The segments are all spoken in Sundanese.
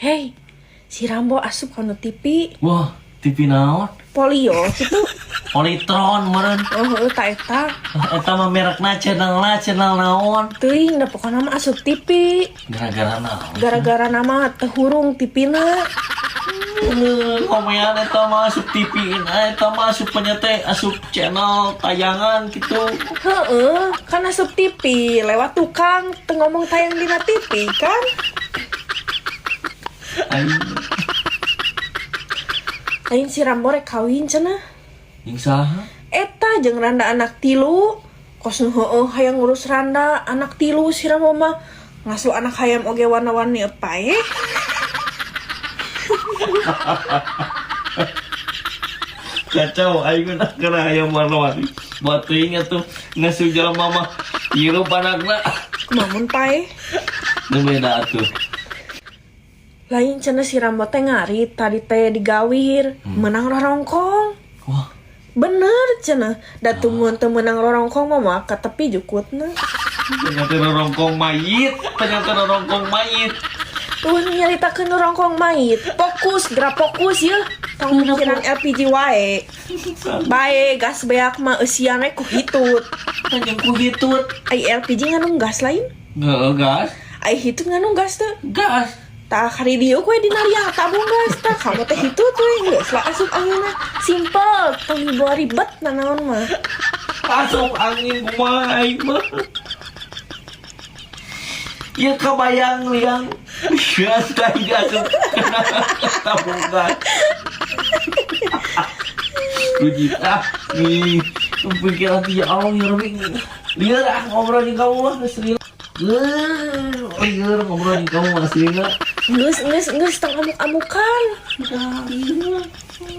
Hei, si Rambo asup kana TV. Wah, TV naon? Polio gitu. Polytron meureun. Oh, heuh, ta eta. Eta mah merekna, channelna channel naon? Teuing da, pokona mah asup TV. Gara-gara naon? Gara-gara nama teu hurung TV-na. Komean eta mah asup TV, eta mah asup penyete, asup channel tayangan gitu. Heeh, kan asup TV lewat tukang, teu ngomong tayang dina TV kan? Aing. Lain, si Rambo rek kawin cenah. Jeung saha? Eta, jeung randa anak tilu. Kos nu heueuh hayang ngurus randa anak tilu, si Rambo mah ngasuh anak hayam oge warna-warni paeh. Kacau aing mah kana hayam warna-warni. Buat teuing atuh ngasuh jelema mah hirup anakna. Kumaha mun paeh? Nu beda atuh. Lain, cenah si Rambo teh ngarit tadi teh digawir, menang rorongkong. Wah. Bener cenah, da mun teu meunang rorongkong mah moal ka tepi jukutna. Ternyata rorongkong mayit, ternyata rorongkong mayit. Tuh, nyaritakeun rorongkong mayit. Fokus, gerak fokus ya. Tong mikiran LPG wae. Bae, gas beak mah eusian we ku hitut. Anjing, ku hitut. Ai LPG ngandung gas lain? Heeh, gas. Ai hitut ngandung gas teu? Gas. Tah, hari dieu we dina liang tabung gas tah, kamu teh hitut we geus lah asup anginna. Simple, tong dibawa ribet nanaon mah. Asup angin kumaha aing mah? Ya kebayang liang gas tadi diasup kena tabung gas. Puji ah nih pikiran, ya Allah ya Rabbi, lieur ah ngobrol jeung kamu mah, geus lieur. Lieur ngobrol jeung kamu mah, lieur. Geus, geus, geus, tong amuk-amukan.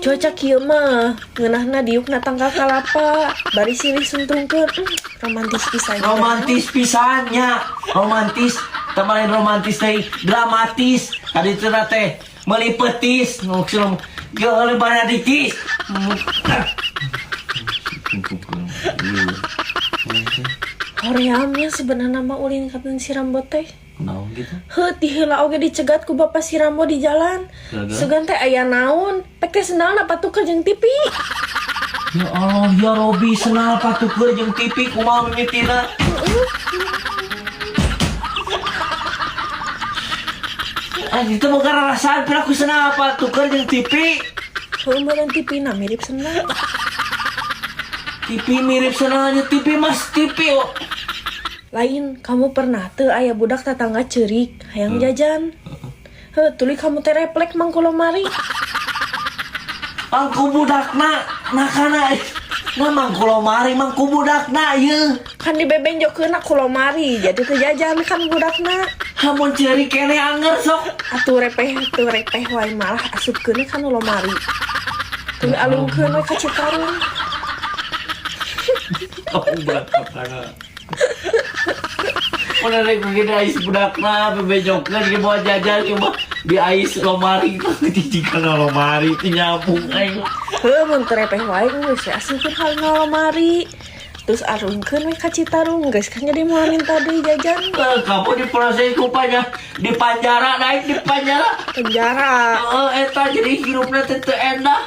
Cuaca kieu mah ngeunahna diukna tangkal kalapa bari silih suntungkeun. Romantis pisan. Romantis pisannya, romantis tamarin, romantis teh dramatis tadi teh teh meuli petis maksudna ge banaditis. Hoream nya sebenarnya mah ulin ka si Rambo teh. Naon gitu? Heuh, ti heula oge dicegat ku bapak si Rambo di jalan. Gara-gara? Sugan teh aya naon? Pek teh sendalna patuker jeung TV. Ya Allah ya Robi, sendal patuker jeung TV, kumaha mimitina? Ah, itu mah karasaan piraku sendal patuker jeung TV. Heuh, meureun TV na mirip sendal. TV mirip sendalnya, TV mas TV oh. Lain, kamu pernah teu aya budak tetangga ceurik hayang jajan? Heuh, tuluy kamu teh refleks mangku lomari. Mangku budakna nakana nah mangku lomari, mangku budakna ieu. Kan dibebenjokeun ku lomari, jadi teu jajan kan budakna. Hamun ceurik keneh anger sok. Atuh repeh, teu repeh wae, malah asupkeun kana lomari. Tuluy alungkeun we ka Citarum. Oh, budak tetangga. Mana rek begini ais budakna bebejokeun ge bawa jajan ge mah di ais lomari, kana lomari teu nyambung aing. Heuh, mun teu repeh wae geus we asupkeun kana lomari. Terus arungkeun we ka Citarum, geus kan jadi moal minta deui jajan. Eh, kamu diproses kupanya di panjara, naik di panjara. Penjara. Heeh, eta jadi hirupna teh teu endah.